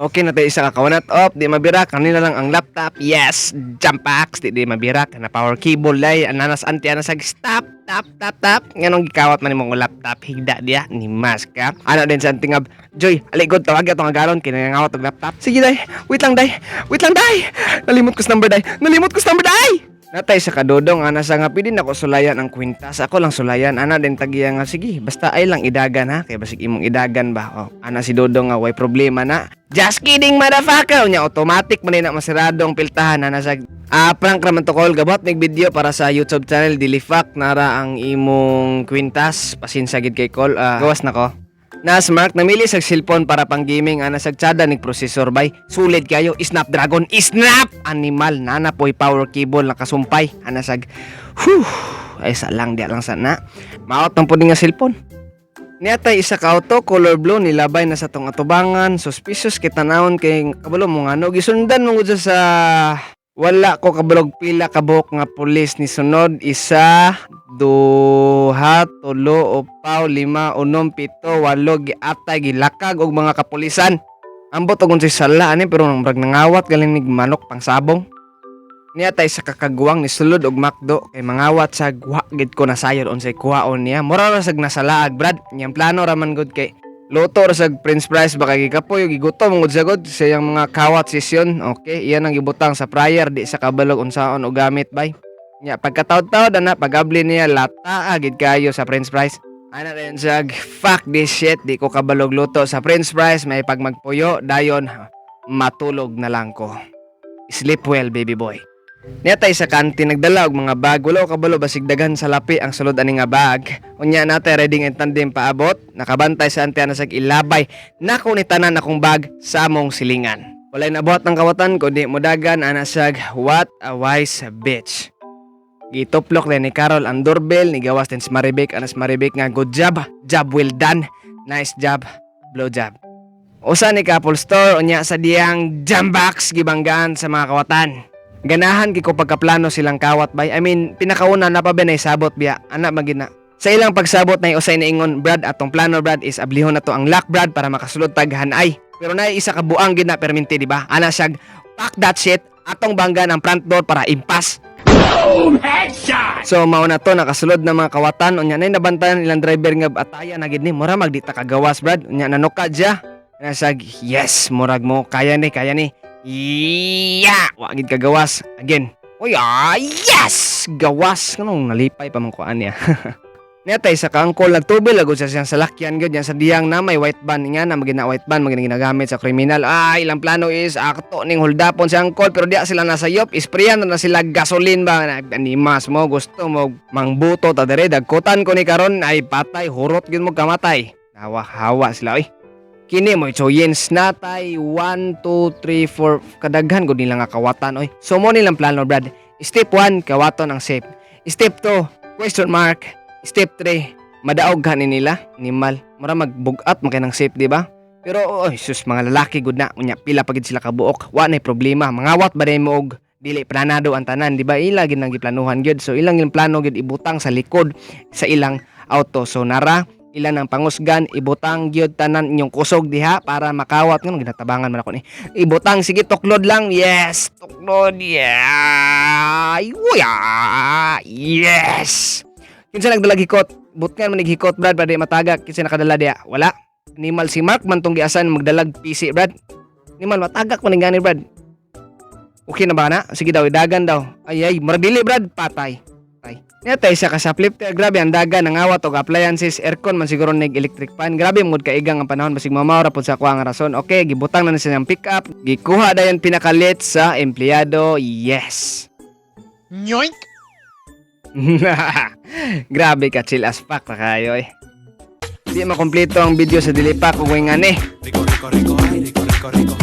Okay na tayo isa ka kawanat op, di mabira kanila lang ang laptop. Yes, jump packs, di mabira kana power cable lay ananas anti anas sag stop tap tap tap. Nganong gikawat man imong laptop higda diya ni mas ka. Ano din sa antingab, Joy, aligod tawag atong galon kay nangawat og laptop. Sige day, wait lang day. Wait lang day. Nalimot ko sa number day. Nalimot ko sa number day. Natay sa kadodong ana sa nga pwede nako sulayan ang kwintas. Ako lang sulayan ana din tagiya nga sige basta ay lang idagan ha kay basig imong idagan ba. Oh, ana si Dodong nga way problema na. Just kidding, motherfucker. Nya automatic man na masirado ang piltahan ana sa prank raman to call gabot mig video para sa YouTube channel Dilifak nara ang imong kwintas. Pasensya gid kay call. Gawas na ko. Nas Mark namili sa cellphone para pang gaming ana sa tsada nig processor bay. Sulit kayo Snapdragon Snap animal nana poy power cable nakasumpay ana sag whew, ay sa lang di lang sana maot man pud nga cellphone. Niatay isa ka auto color blue nilabay na sa tong atubangan, suspicious kay tanawon kay kabalo mo nga no gisundan mo gud siya sa wala ko kabalog pila ka buok nga pulis ni sunod isa, duha, tulo, upaw, lima, unom, pito, walo, giatay, gilakag og mga kapulisan. Ambot og unsay sala ani pero nang murag nangawat galing nig manok pangsabong. Niya tay sa kakagwang ni sulod og McDo kay mangawat sa wa gid ko nasayod unsay kuhaon niya. Mura ra sag nasalaag, brad. Niyang plano ra man gud kay luto ra sag french fries baka gikapoy ug gigutom gud sagod sa iyang mga kawat sesyon. Okay, iyan ang gibutang sa fryer di sa kabalog unsaon og gamit bay. Nya pagkataod-taod ana pagabli niya lata gid kayo sa french fries. Ana rin siya, fuck this shit, di ko kabalog luto sa french fries, may pag magpuyo, dayon matulog na lang ko. Sleep well, baby boy. Niya tay sa kanti nagdala og mga bag, wala ko kabalo basig daghan sa lapi ang sulod ani nga bag. Unya natay riding in tandem paabot, nakabantay sa ante ana sag ilabay nako ni tanan akong bag sa among silingan. Walay nabuhat ng kawatan kundi mudagan ana sag what a wise bitch. Gituplok din ni Carol ang doorbell, ni gawas din si Maribek, anas Maribek nga good job, job well done, nice job, blow job. Usa ni ka Apple Store, unya sa diyang jambox gibanggaan sa mga kawatan. Ganahan gid ko pagkaplano silang kawat bay. I mean, pinakauna na pa ba na sabot biya, ana magina. Sa ilang pagsabot na usay niingon, "Brad, atong plano, brad, is ablihon na to ang lock, brad, para makasulod tag hanay." Pero na isa ka buang gid na perminti, di ba? Ana siya, fuck that shit, atong bangga ng front door para impas. So mao na to nakasulod na mga kawatan unya na nabantayan ilang driver nga ataya na gid ni mura magdita kagawas, brad, unya nanuka siya nasag yes murag mo kaya ni kaya ni. Yeah, wa gid kagawas again. Uy, ah, yes, gawas nganong nalipay pa man ko niya. Niya sa kaangkol nagtubil agud sa siyang salakyan gyud yan sa diyang na may white van nga na magina white van magina ginagamit sa kriminal. Ah, ilang plano is akto ning holdapon si angkol pero diya sila nasayop, isprayan na sila gasolin ba na animas mo gusto mo mangbuto ta dere dagkutan ko ni karon ay patay hurot gyud mo kamatay. Hawa hawa sila oy. Kini mo choyens natay 1 2 3 4 kadaghan gud nila nga kawatan oy. So mo nilang plano, brad. Step 1, kawaton ang safe. Step 2, question mark. Step 3, madaog ka ni nila, nimal. Mura magbugat man kay ng safe, di ba? Pero oy, sus mga lalaki gud na unya pila pa gid sila kabuok. Wa nay problema. Mangawat ba mo og dili planado ang tanan, di ba? Ila gid nang giplanuhan gyud. So ilang yung plano gyud ibutang sa likod sa ilang auto. So nara ilan ang pangusgan ibutang gyud tanan inyong kusog diha para makawat nganong ginatabangan man ako ni. Ibutang sige tuklod lang. Yes, tuklod. Yeah. Uy, ah, yes. Kinsa nagdalag hikot? Butngan man hikot, brad, para di matagak. Kinsa nakadala diya? Wala. Animal si Mark man tong giasan magdalag PC, brad. Animal matagak man gani, brad. Okay na ba na? Sige daw, dagan daw. Ay ay, murag dili, brad, patay. Patay. Niya tay sa ka-shoplifter, grabe ang dagan nangawat og appliances, aircon man siguro nig electric fan. Grabe mood kaigang ang panahon basig mamaw ra pud sa kuha nga rason. Okay, gibutang na ni siyang pick up. Gikuha dayon pinakalit sa empleyado. Yes. Yoink! Grabe ka chill as fuck ra kayo eh. Di makumpleto ang video sa Dilipak ug ngani. Rico, rico, rico, ay, rico, rico, rico.